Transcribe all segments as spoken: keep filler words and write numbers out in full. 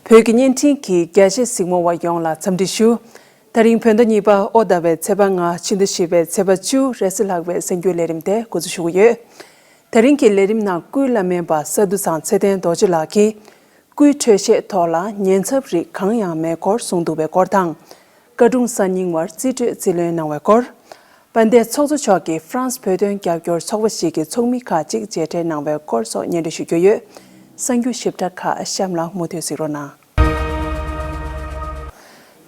བོད་ཀྱི་བརྙན་འཕྲིན་གྱི་རྒྱ་ཆེ་གཟིགས་མོ་བ་ཡོངས་ལ་འཚམས་འདྲི་ཞུ། ད་རིང་བོད་ཟླ་གཉིས་པ་ཨོ་ཟླ་བའི་ཚེས་པ་ལྔ་ཕྱི་ཟླ་བཞི་པའི་ཚེས་པ་བཅུ་རེས་གཟའ་ལྷག་པའི་གསར་འགྱུར་ལས་རིམ་དེ་འགོ་འཛུགས་ཞུ་གི་ཡོད། ད་རིང་གི་ལས་རིམ་ནང་སྐུའི་བླ་སྨན་པ་ས་འདུ་ཚང་ཚེ་བརྟན་རྡོ་རྗེ་ལགས་ཀྱིས། སྐུའི་འཕྲོད་བཞེས་ཐོག་ལ་ཉེན་ཚབས་རིགས་གང་ཡང་མེད་སྐོར་གསུངས་འདུག་པའི་སྐོར་དང་། བཀའ་དྲུང་གསར་རྙིང་བར་རྩིས་སྤྲོད་རྩིས་ལེན་གནང་བའི་སྐོར། དཔལ་ལྡན་ཚོགས་གཙོ་མཆོག་གིས་ཧྥ་རན་སི་བོད་དོན་རྒྱབ་སྐྱོར་ཚོགས་པ་ཞིག་གི་ཚོགས་མི་ཁག་ཅིག་མཇལ་འཕྲད་གནང་བའི་སྐོར་སོགས་སྙན་སྒྲོན་ཞུ་རྒྱུ་ཡོད། གསར་འགྱུར་ཞིབ་ཕྲ་ཁག་གཤམ་ལ་མུ་མཐུད་གཟིགས་རོགས་གནང་།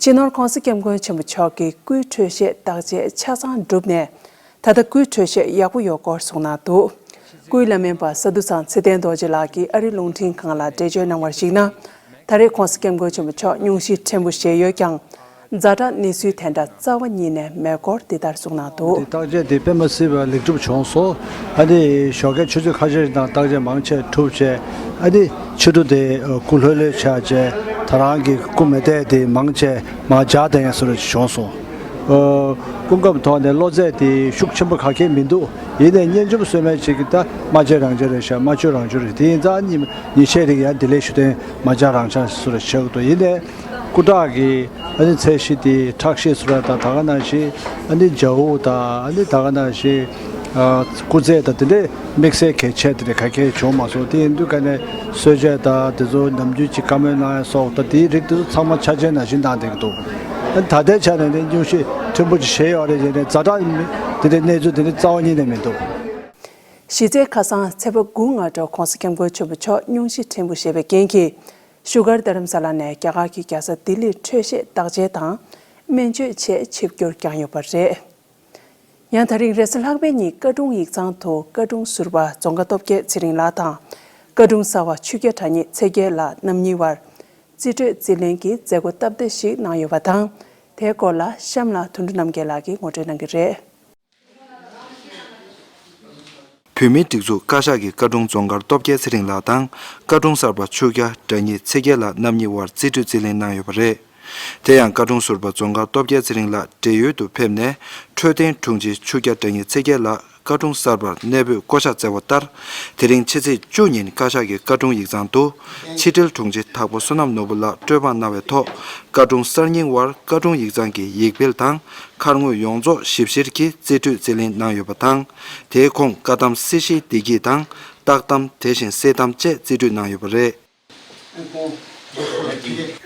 སྤྱི་ནོར་༧གོང་ས་༧སྐྱབས་མགོན་ཆེན་པོ་མཆོག་གིས་སྐུའི་འཕྲོད་བཞེས་བརྟག་དཔྱད་ཆ་ཚང་གྲུབ་ནས། ད་ལྟ་སྐུའི་འཕྲོད་བཞེས་ཡག་པོ་ཡོད་སྐོར་གསུངས་གནང་འདུག་སྐུའི་བླ་སྨན་པ་ས་འདུ་ཚང་ཚེ་བརྟན་རྡོ་རྗེ་ལགས་ཀྱིས་ཨ་རིའི་རླུང་འཕྲིན་ཁང་ལ་འགྲེལ་བརྗོད་གནང་བར་གཞིགས་ན། ད་རེས་༧གོང་ས་༧སྐྱབས་མགོན་ཆེན་པོ་མཆོག་སྙུང་གཞི་ཕྲན་བུ་བཞེས་ཡོད་ཀྱང་། ཛ་དྲག་གནས་ཚུལ་དེ་འདྲ་རྩ་བ་ཉིད་ནས་མེད་སྐོར་འདི་ལྟར་གསུངས་གནང་འདུག་དེ་བརྟག་དཔྱད་དེ་དཔེ་མ་སྲིད་པ་ལེགས་གྲུབ་བྱུང་སོང་། ཨ་ནི་ཞོགས་ཀས་ཆུ་ཚོད་ཁ་ཤས་ཤིག་དང་བརྟག་དཔྱད་མང་ཆེ་གྲུབ་བྱས། ཨ་ནི་ཕྱི་དྲོ་དེ་སྐུ་ལྷོད་ལྷོད་ཆགས་བྱས། ད་རང་གི་སྐུ་མེ་ཏོག་དེ་མང་ཆེ་མར་འཇག་བསྡད་ཡ་བཟོ་འདྲ་བྱུང་སོང་། ཨོ། སྐུ་ཁམས་ཐོག་ནས་བློ་རྩེ་དེ་ཤུགས་ཆེན་པོ་ག་གེ་མི་འདུག་ཡིན་ནའི་གཉེན་ཆུང་བསོད་སྨན་ཅིག་གིས་ད་མ་བྱས་རང་བྱས་རེད་ཤག་མ་བྱས་རང་བྱས་རེད། དེ་ཡིན་ཙང་ཉི་ཉི་ཤས་རིང་ཡང་དེ་ལས་ཞུ་དོན་མ་བྱས་རང་བྱས་བཟོ་འདྲ་ཆགས་ཀྱི་འདུག་ཡིན་ནའི་སྐུ་དྲག་གི་ཨ་ནི་ཚད་གཞི་དེ་ཁྲག་ཤེད་བཟོ་འདྲ་དང་ད་ག་ནང་བཞིན་ཨ་ནི་ལྗའུ་དང་ཨ་ནི་ད་ག་ནང་བཞིན་ཨ་སྐུ་རྩེད་དང་དེ་འདྲའི་དམིགས་བསལ་གལ་ཆེ་དེ་འདྲ་ག་གེ་བྱུང་མ་སོང་། དེ་ཡིན་དུས་ཀ་ནས་གསོལ་ཇ་དང་དེ་ཚོ་ནམ་རྒྱུན་གྱི་བཀའ་མོལ་གནང་ཡ་སོགས་དང་དེའི་རིགས་དེ་ཚོ་ཚང་མ་འཆར་ཅན་ནང་བཞིན་གནང་བསྡད་ཀྱི་འདུག་ཨ་ནི་ད་ལྟའི་ཆ་ནས་ནི་སྙུང་གཞི་ཕྲན་བུ་ཅིག་བཞེས་ཡོད་རེད་ཅེས་ནས་ཛ་དྲག་དེ་འདྲའི་གནས་ཚུལ་དེ་འདྲ་རྩ་བ་ཉིད་ནས་མི་འདུག་གཞི་རྩའི་ཁ་སང་ཚེས་པ་དགུ་སྔ་དྲོ་༧གོང་ས་༧སྐྱབས་མགོན་ཆེན་པོ་མཆོག་སྙུང་གཞི་ཕྲན་བུ་བཞེས་པའི་རྐྱེན་གྱིས། བཞུགས་སྒར་རྡ་རམ་ས་ལ་ནས་རྒྱ་གར་གྱི་རྒྱལ་ས་ལྡི་ལིར་འཕྲོད་བཞེས་བརྟག་དཔྱད་དང་སྨན་བཅོས་ཆེད་ཆིབས་བསྒྱུར་བསྐྱངས་ཡོད་པ་རེད། ཡང་ད་རིང་རེས་གཟའ་ལྷག་པའི་ཉིན་བཀའ་དྲུང་ཡིག་ཚང་དུ་བཀའ་དྲུང་ཟུར་པ་རྫོང་དགའ་སྟོབས་རྒྱལ་ཚེ་རིང་ལགས་དང་། བཀའ་དྲུང་གསར་པ་ཆོས་རྒྱལ་དྲ་ཉིད་ཚེ་རྒྱལ་ལགས་རྣམ་གཉིས་བར་རྩིས་སྤྲོད་རྩིས་ལེན་གྱི་མཛད་སྒོ་སྟབས་བདེ་ཞིག་གནང་ཡོད་པ་དང་། དེའི་སྐོར་ལ་གཤམ་ལ་དོན་གྲུབ་རྣམ་རྒྱལ་ལགས་ཀྱིས་ངོ་སྤྲོད་གནང་གི་རེད། བོད་མིའི་སྒྲིག་འཛུགས་བཀའ་ཤག་གིས་བཀའ་དྲུང་རྫོང་དཀར་སྟོབས་རྒྱལ་ཚེ་རིང་ལགས་དང་བཀའ་དྲུང་གསར་པ་ཆོས་རྒྱལ་དྲ་ཉིད་ཚེ་རྒྱལ་ལགས་རྣམ་གཉིས་དབར་རྩིས་སྤྲོད་རྩིས་ལེན་གནང་ཡོད་པ་རེད། དེ་ཡང་བཀའ་དྲུང་ཟུར་པ་རྫོང་དཀར་སྟོབས་རྒྱལ་ཚེ་རིང་ལགས་བགྲེས་ཡོལ་དུ་ཕེབས་ནས་འཕྲོད་བསྟེན་དྲུང་ཆེ་ཆོས་རྒྱལ་དྲ་ཉིད་ཚེ་རྒྱལ་ལགས་བཀའ་དྲུང་གསར་པར་གནས་སྤོས་བསྐོ་གཞག་བསྩལ་བ་ལྟར། དེ་རིང་ཕྱི་ཚེས་བཅུ་ཉིན་བཀའ་ཤག་གི་བཀའ་དྲུང་ཡིག་ཚང་དུ་ཕྱི་དྲིལ་དྲུང་ཆེ་དྭགས་པོ་བསོད་ནམས་ནོར་བུ་ལགས་སྤྲོད་པ་གནང་བའི་ཐོག་བཀའ་དྲུང་གསར་རྙིང་བར་བཀའ་དྲུང་ཡིག་ཚང་གི་ཡིག་འཕེལ་དང་། མཁར་དངོས་ཡོངས་རྫོགས་ཞིབ་བཤེར་གྱིས་རྩིས་སྤྲོད་རྩིས་ལེན་གནང་ཡོད་པ་དང་། དེའི་ཁོངས་བཀའ་གདམས་སྲིད་ཞིའི་བདེ་སྐྱིད་དང་། རྟགས་གདམས་དེ་བཞིན་གསེར་གདམས་བཅས་རྩིས་སྤྲོད་གནང་ཡོད་པ་རེད།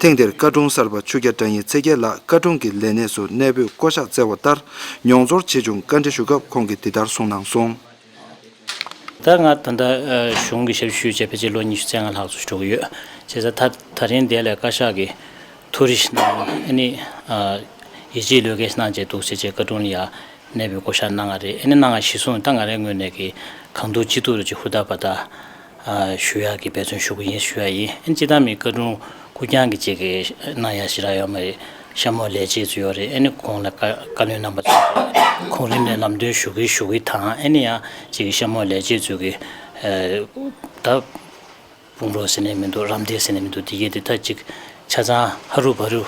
ཐེངས་འདིར་བཀའ་དྲུང་གསར་པ་ཆོས་རྒྱལ་དྲ་ཉིད་ཚེ་རྒྱལ་ལགས་བཀའ་དྲུང་གི་ལས་གནས་སུ་གནས་སྤོས་བསྐོ་གཞག་བསྩལ་བ་ལྟར། མྱོང་ཚོར་ཇི་བྱུང་བཀའ་འདྲི་ཞུ་སྐབས་ཁོང་གིས་འདི་ལྟར་གསུངས་གནང་སོང་། ད་ང་ད་ལྟ་ཨ་གཞུང་གི་ཞབས་ཞུ་བྱས་ཕལ་ཆེར་ལོ་ཉི་ཤུ་རྩ་ལྔ་ལྷག་ཙམ་འགྲོ་གི་ཡོད། བྱས་ཙང་ད་ད་རིང་འདི་ལ་བཀའ་ཤག་གིས་ཐུགས་རེ་གནང་ཨ་ནི་ཨ་ཡིད་ཆེས་བློས་འགེལ་གནང་བྱས་འདུག་ཟེར་བྱས་བཀའ་དྲུང་ལ་ཡ་གནས་སྤོས་བསྐོ་གཞག་གནང་བ་རེད། ཨ་ནི་གནང་བ་གཞིར་བཟུང་ད་ང་རའི་ངོས་ནས་ཀྱི་གང་ཐུབ་ཅི་ཐུབ་རེ་ཅིག་ཧུར་ཐག་བ་ད་ཨ་ཞུ་ཡག་གི་འབད་བརྩོན་ཞུ་གི་ཡིན་ཞུ་ཡག་ཡིན། ཨ་ནི་སྤྱིར་བཏང་མི་བཀའ་དྲུང་སྐུ་རྐྱང་གི་ཅིག་གི་གནང་ཡག་ཞེ་དྲག་ཡོད་མ་རེད། གཤམ་འོག་ལས་བྱེད་ཚོ་ཡོད་རེད། ཨ་ནི་ཁོང་ལ་བཀའ་བཀའ་བློན་རྣམ་པ་ཚོ་གོང་རིམ་ནས་ལམ་སྟོན་ཞུ་གི་ཞུ་གི་དང་། ཨ་ནི་ཡང་ཅིག་གི་གཤམ་འོག་ལས་བྱེད་ཚོ་གི་ཨ་ད་དཔུང་རོགས་ཟེར་ནས་མི་འདུག་རམ་འདེགས་ཟེར་ནས་མི་འདུག་དེ་གས་དེ་ད་ཅིག་ཆ་ཚང་ཧ་རུ་བ་རུ་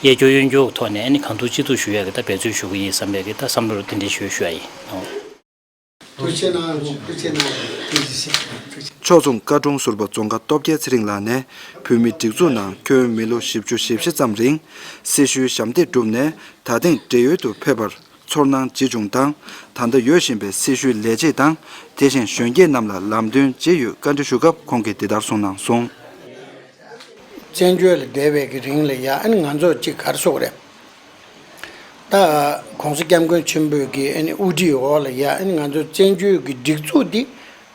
གཡས་སྐྱོར་གཡོན་སྐྱོར་གྱི་ཐོག་ནས་ཨ་ནི་གང་ཐུབ་ཅི་ཐུབ་ཞུ་ཡག་གི་ད་འབད་བརྩོན་ཞུ་གི་ཡིན་བསམ་པའི་གི་ད་བསམ་བློ་དེ་འདྲ་ཞུ་ཞུ་ཡག་ཡིན། ཐུགས་རྗེ་གནང་། ཐུགས་རྗེ་གནང་། ཐུགས་རྗེ་ཆེ། ཕྱོགས་མཚུངས་བཀའ་དྲུང་ཟུར་པ་རྫོང་དཀར་སྟོབས་རྒྱལ་ཚེ་རིང་ལགས་ནས་བོད་མིའི་སྒྲིག་འཛུགས་ནང་ཁྱོན་མི་ལོ་བཞི་བཅུ་ཞེ་བཞི་ཙམ་རིང་སྲི་ཞུའི་ཞབས་འདེགས་བསྒྲུབས་ནས་ད་ཐེངས་བགྲེས་ཡོལ་དུ་ཕེབས་པར་ཚོར་སྣང་ཇི་བྱུང་དང་། ད་ལྟ་ཡོད་བཞིན་པའི་སྲི་ཞུའི་ལས་བྱེད་དང་། དེ་བཞིན་གཞོན་སྐྱེས་རྣམས་ལ་ལམ་སྟོན་ཇི་ཡོད་བཀའ་འདྲི་ཞུ་སྐབས་ཁོང་གིས་འདི་ལྟར་གསུངས་གནང་སོང་། བཙན་བྱོལ་ལ་བསྡད་པའི་གི་རིང་ལ་ཡ་ཨ་ནི་ང་ཚོ་གཅིག་ག་རེ་ཟེར་དགོས་རེད། ད་༧གོང་ས་༧སྐྱབས་མགོན་ཆེན་པོའི་གི་ཨ་ནི་དབུ་ཁྲིད་འོག་ལ་ཡ་ཨ་ནི་ང་ཚོ་བཙན་བྱོལ་གི་སྒྲིག་འཛུགས་འདི་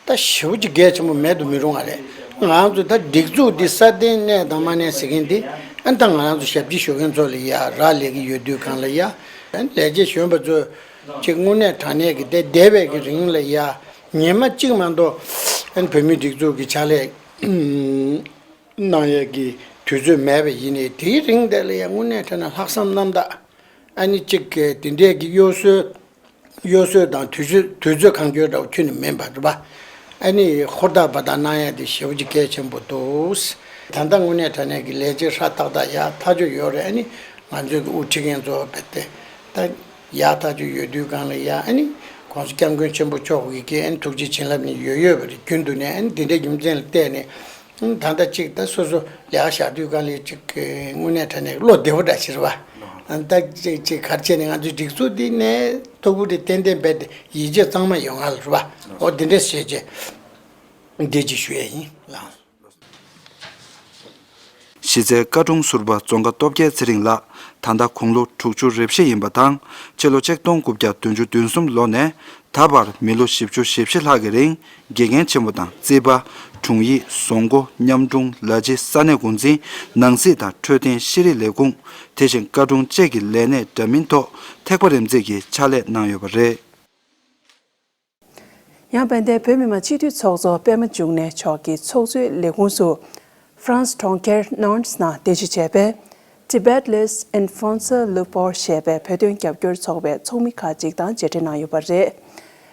ད་ཞེ་པོ་ཅིག་གལ་ཆེན་པོ་མེད་དུ་མི་རུང་བ་རེད། ང་ཚོ་ད་སྒྲིག་འཛུགས་འདི་སྲ་བརྟན་གནས་དང་མ་གནས་ཟེར་མཁན་འདི་ཨ་ནི་ད་ང་རང་ཚོ་ཞབས་ཕྱི་ཞུ་མཁན་ཚོ་ལ་ཡ་རག་ལས་ཀྱི་ཡོད་དུས་གང་ལ་ཡ་ཨ་ནི་ལས་བྱེད་གཞོན་པ་ཚོ་ཅིག་དངོས་གནས་དྲང་གནས་ཀྱི་དེ་བསྡད་པའི་གི་རིང་ལ་ཡ་ཉི་མ་གཅིག་མ་གཏོགས་ཨ་ནི་བོད་མིའི་སྒྲིག་འཛུགས་ཀྱི་ཕྱག་ལས་གནང་ཡས་ཀྱི་དུས་ཚོད་མེད་པ་ཡིན་ནའི་དེའི་རིང་དེ་ལ་ཡང་དངོས་གནས་དྲང་གནས་ལྷག་བསམ་རྣམ་དག་ཨ་ནི་གཅིག་གི་དེ་འདྲས་ཀྱི་གཡོ་ཟོལ་གཡོ་ཟོལ་དང་དུས་ཚོད་དུས་ཚོད་གང་འཁྱོལ་འདྲ་བོ་ཁྱོན་ནས་མིན་པ་རེད་པ། ཨ་ནི་ཧུར་ཐག་འབད་ཐག་གནང་ཡས་དེ་ཞེ་པོ་ཅིག་གལ་ཆེན་པོ་འདུག་ད་ལྟ་དངོས་གནས་དྲང་གནས་ཀྱི་ལས་བྱེད་ཧྲ་ཏག་ཏག་ཡག་ཐག་ཆོད་ཡོད་རེད། ཨ་ནི་ང་ཚོའི་གི་དབུ་ཁྲིད་མཁན་ཚོ་རྦད་དེ་ད་ཡག་ཐག་ཆོད་ཡོད་དུས་གང་ལ་ཡ་ཨ་ནི་༧གོང་ས་༧སྐྱབས་མགོན་ཆེན་པོ་མཆོག་གི་གི་ཨ་ནི་ཐུགས་རྗེ་བྱིན་རླབས་ནི་ཡོད་ཡོད་པ་རེད། རྒྱུན་དུ་ནས་ཨ་ནི་འདི་འདྲའི་རྒྱུ་མཚན་ལ་བལྟས་ནས། ད་ལྟ་ཅིག་ད་སོ་སོ་ལས་ཀ་བྱ་དུས་གང་ལས་ཅིག་དངོས་གནས་དྲང་གནས་བློ་བདེ་པོ་འདྲ་ཞིག་རེད་པ། ད་ཅིག་ཅིག་ག་རེ་བྱས་ནས་ང་ཚོའི་སྒྲིག་འཛུགས་འདི་ནས་སྟུག་པོ་དེ་ཏན་ཏན་རྦད་དེ་ཡིད་ཆེས་གཙང་མ་ཡོང་ང་ལ་རེད་པ། འོ་འདི་འདྲས་བྱས་རྗེས་འདི་ཅིག་ཞུ་ཡས་ཡིན་ལགས། གཞིས་རྩེ་ཀ་གྲོང་ཟུར་པ་རྫོང་དགའ་སྟོབས་རྒྱལ་ཚེ་རིང་ལགས། ད་ལྟ་དགུང་ལོ་དྲུག་ཅུ་རེ་བཞི་ཡིན་པ་དང་། ཕྱི་ལོ་ཆིག་སྟོང་དགུ་བརྒྱ་བདུན་ཅུ་དོན་གསུམ་ལོ་ནས་ད་བར་མི་ལོ་བཞི་བཅུ་ཞེ་བཞི་ལྷག་གི་རིང་དགེ་རྒན་ཆེན་མོ་དང་རྩིས་པ། དྲུང་ཡིག་བཟོ་འགོ། ཉམས་སྲུང་། ལ་ཕྱི་ས་གནས་འགོ་འཛིན། ནང་སྲིད་དང་འཕྲོད་བསྟེན་ཤེས་རིག་ལས་ཁུངས། དེ་བཞིན་ཀ་གྲོང་བཅས་ཀྱི་ལས་གནས་འདྲ་མིན་ཐོག་ཐེག་པ་རིམ་འཛེགས་ཀྱི་ཕྱག་ལས་གནང་ཡོད་པ་རེད། ཡང་དཔལ་ལྡན་བོད་མི་མང་སྤྱི་འཐུས་ཚོགས་གཙོ་པད་མ་འབྱུང་གནས་མཆོག་གིས་ཚོགས་གཙོའི་ལས་ཁུངས་སུ་ཧྥ་རན་སི་གྲོང་ཁྱེར་ནཱནས་ནང་གདན་ཞུ་བྱས་པའི་Tibet Leads Enforcer Lupor ཞེས་པའི་བོད་དོན་རྒྱབ་སྐྱོར་ཚོགས་པའི་ཚོགས་མི་ཁག་ཅིག་དང་མཇལ་འཕྲད་གནང་ཡོད་པ་རེད།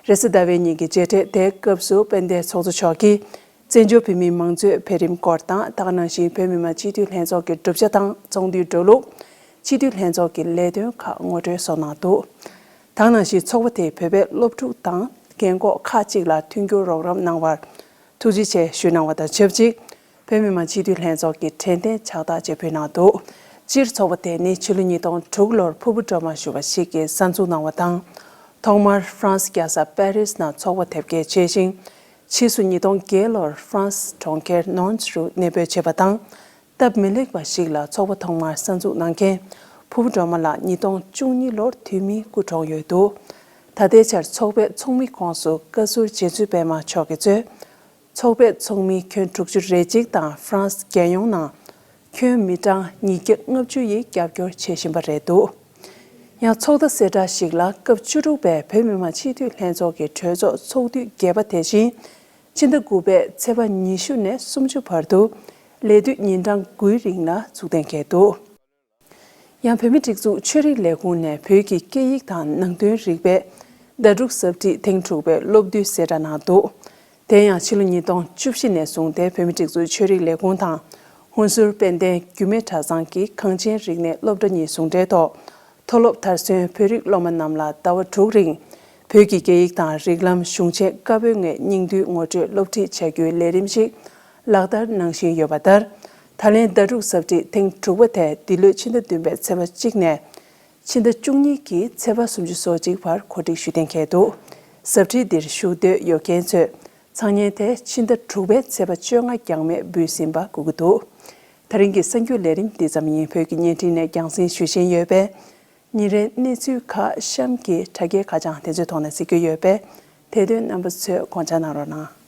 རེས་གཟའ་ཟླ་བའི་ཉིན་གྱི་མཇལ་འཕྲད་དེའི་སྐབས་སུ་དཔལ་ལྡན་ཚོགས་གཙོ་མཆོག་གིས་བཙན་བྱོལ་བོད་མིའི་མང་གཙོའི་འཕེལ་རིམ་སྐོར་དང་། ད་ག་ནང་བཞིན་བོད་མི་མང་སྤྱི་འཐུས་ལྷན་ཚོགས་ཀྱི་གྲུབ་ཆ་དང་ཚོགས་འདུའི་འགྲོ་ལུགས། སྤྱི་འཐུས་ལྷན་ཚོགས་ཀྱི་ལས་དོན་ཁག་ངོ་སྤྲོད་སོགས་གནང་འདུག་ད་ག་ནང་བཞིན་ཚོགས་པ་དེས་བོད་པའི་སློབ་ཕྲུག་དང་རྒན་འཁོགས་ཁག་ཅིག་ལ་མཐུན་འགྱུར་རོགས་རམ་གནང་བར་ཐུགས་རྗེ་ཆེ་ཞུས་གནང་བ་དང་ཆབས་ཅིག་བོད་མི་མང་སྤྱི་འཐུས་ལྷན་ཚོགས་ཀྱི་དྲན་རྟེན་ཕྱག་རྟགས་བཅས་ཕུལ་གནང་འདུག་སྤྱིར་ཚོགས་པ་དེ་ནི་ཕྱི་ལོ་ཉིས་སྟོང་དྲུག་ལོར་ཕུར་བུ་སྒྲོལ་མ་ཞུ་བ་ཞིག་གིས་གསར་འཛུགས་གནང་བ་དང་། ཐོག་མར་ཧྥ་རན་སི་རྒྱལ་ས་པེ་རིས་ནང་ཚོགས་པ་དེབ་སྐྱེལ་བྱས་ཤིང་། ཕྱིས་སུ་ཉིས་སྟོང་བརྒྱད་ལོར་ཧྥ་རན་སི་གྲོང་ཁྱེར་ནཱནས་རུ་གནས་སྤོས་བྱས་པ་དང་། སྟབས་མི་ལེགས་པ་ཞིག་ལ་ཚོགས་པ་ཐོག་མར་གསར་འཛུགས་གནང་མཁན་ཕུར་བུ་སྒྲོལ་མ་ལགས་ཉིས་སྟོང་བཅུ་གཉིས་ལོར་དུས་མིན་སྐུ་གྲོངས་ཡོད་འདུག་ད་ལྟའི་ཆར་ཚོགས་པའི་ཚོགས་མི་ཁོངས་སུ་བཀའ་ཟུར་རྗེ་བཙུན་པད་མ་མཆོག་གིས་གཙོས། ཚོགས་པའི་ཚོགས་མི་ཁྱོན་དྲུག་ཅུ་རེ་གཅིག་དང་ཧྥ་རན་སི་རྒྱལ་ཡོངས་ནང་ཁྱོན་མི་གྲངས་ཉིས་བརྒྱ་ལྔ་བཅུ་ཡིས་རྒྱབ་སྐྱོར་བྱེད་བཞིན་པ་རེད་འདུག་ཡང་ཚོགས་བརྡ་གསལ་བསྒྲགས་ཤིག་ལ་སྐབས་བཅུ་དྲུག་པའི་བོད་མི་མང་སྤྱི་འཐུས་ལྷན་ཚོགས་ཀྱི་གྲོས་ཚོགས་ཚོགས་དུས་བརྒྱད་པ་དེ་བཞིན་ཕྱི་ཟླ་དགུ་པའི་ཚེས་པ་ཉི་ཤུ་ནས་སུམ་ཅུ་བར་དུ་ལས་དུས་ཉིན་གྲངས་དགུའི་རིང་ལ་ཚུགས་གཏན་འཁེལ་འདུག་ཡང་བོད་མིའི་སྒྲིག་འཛུགས་ཆོས་རིག་ལས་ཁུངས་ནས་བོད་ཀྱི་སྐད་ཡིག་དང་ནང་དོན་རིག་པའི་ཟླ་དྲུག་ཟབ་ཁྲིད་ཐེངས་དྲུག་པའི་སློབ་བསྡུའི་གསལ་བསྒྲགས་གནང་འདུག་དེ་ཡང་ཕྱི་ལོ་ཉིས་སྟོང་བཅུ་བཞི་ནས་བཟུང་སྟེ་བོད་མིའི་སྒྲིག་འཛུགས་ཆོས་རིག་ལས་ཁུངས་དང་ཧུན་སུར་དཔལ་ལྡན་རྒྱུད་སྨད་གྲྭ་ཚང་གི་གངས་ཅན་རིག་གནས་སློབ་གྲྭ་གཉིས་ཟུང་འབྲེལ་ཐོག་མཐོ་སློབ་མཐར་སོན་བོད་རིགས་སློབ་མ་རྣམས་ལ་ཟླ་བ་དྲུག་རིང་བོད་ཀྱི་སྐད་ཡིག་དང་རིགས་ལམ། གཞུང་ཆེན་བཀའ་པོད་ལྔའི་སྙིང་བསྡུས་ངོ་སྤྲོད་སློབ་ཁྲིད་བྱ་རྒྱུའི་ལས་རིམ་ཞིག་ལག་བསྟར་གནང་བཞིན་ཡོད་པ་ལྟར། ད་ལན་ཟླ་དྲུག་ཟབ་ཁྲིད་ཐེངས་དྲུག་པ་དེ་འདི་ལོའི་ཕྱི་ཟླ་བདུན་པའི་ཚེས་པ་གཅིག་ནས་ཕྱི་ཟླ་བཅུ་གཉིས་ཀྱི་ཚེས་པ་སོ་གཅིག་བར་གོ་སྒྲིག་ཞུ་གཏན་འཁེལ་འདུག་ཟབ་ཁྲིད་འདིར་ཞུགས་འདོད་ཡོད་མཁན་ཚོས་ཚང་མཉན་དེ་ཕྱི་ཟླ་དྲུག་པའི་ཚེས་པ་བཅོ་ལྔ་འགྱངས་མེད་འབུལ་ཟིན་པ་སྒུག་གི་འདུག་ད་རིང་གི་གསར་འགྱུར་ལས་རིམ་འདི་ཙམ་ཡིན། བོད་ཀྱི་བརྙན་འཕྲིན་ནས་རྒྱང་སྲིང་ཞུ་བཞིན་ཡོད་པས། ཉིན་རེའི་གནས་ཚུལ་ཁག་གཤམ་གྱི་དྲ་རྒྱའི་ཁ་བྱང་དེ་ཚོའི་ཐོག་ནས་གཟིགས་རྒྱུ་ཡོད་པས། དེ་དོན་རྣམ་པ་ཚོས་དགོངས་འཇགས་གནང་རོགས་གནང་།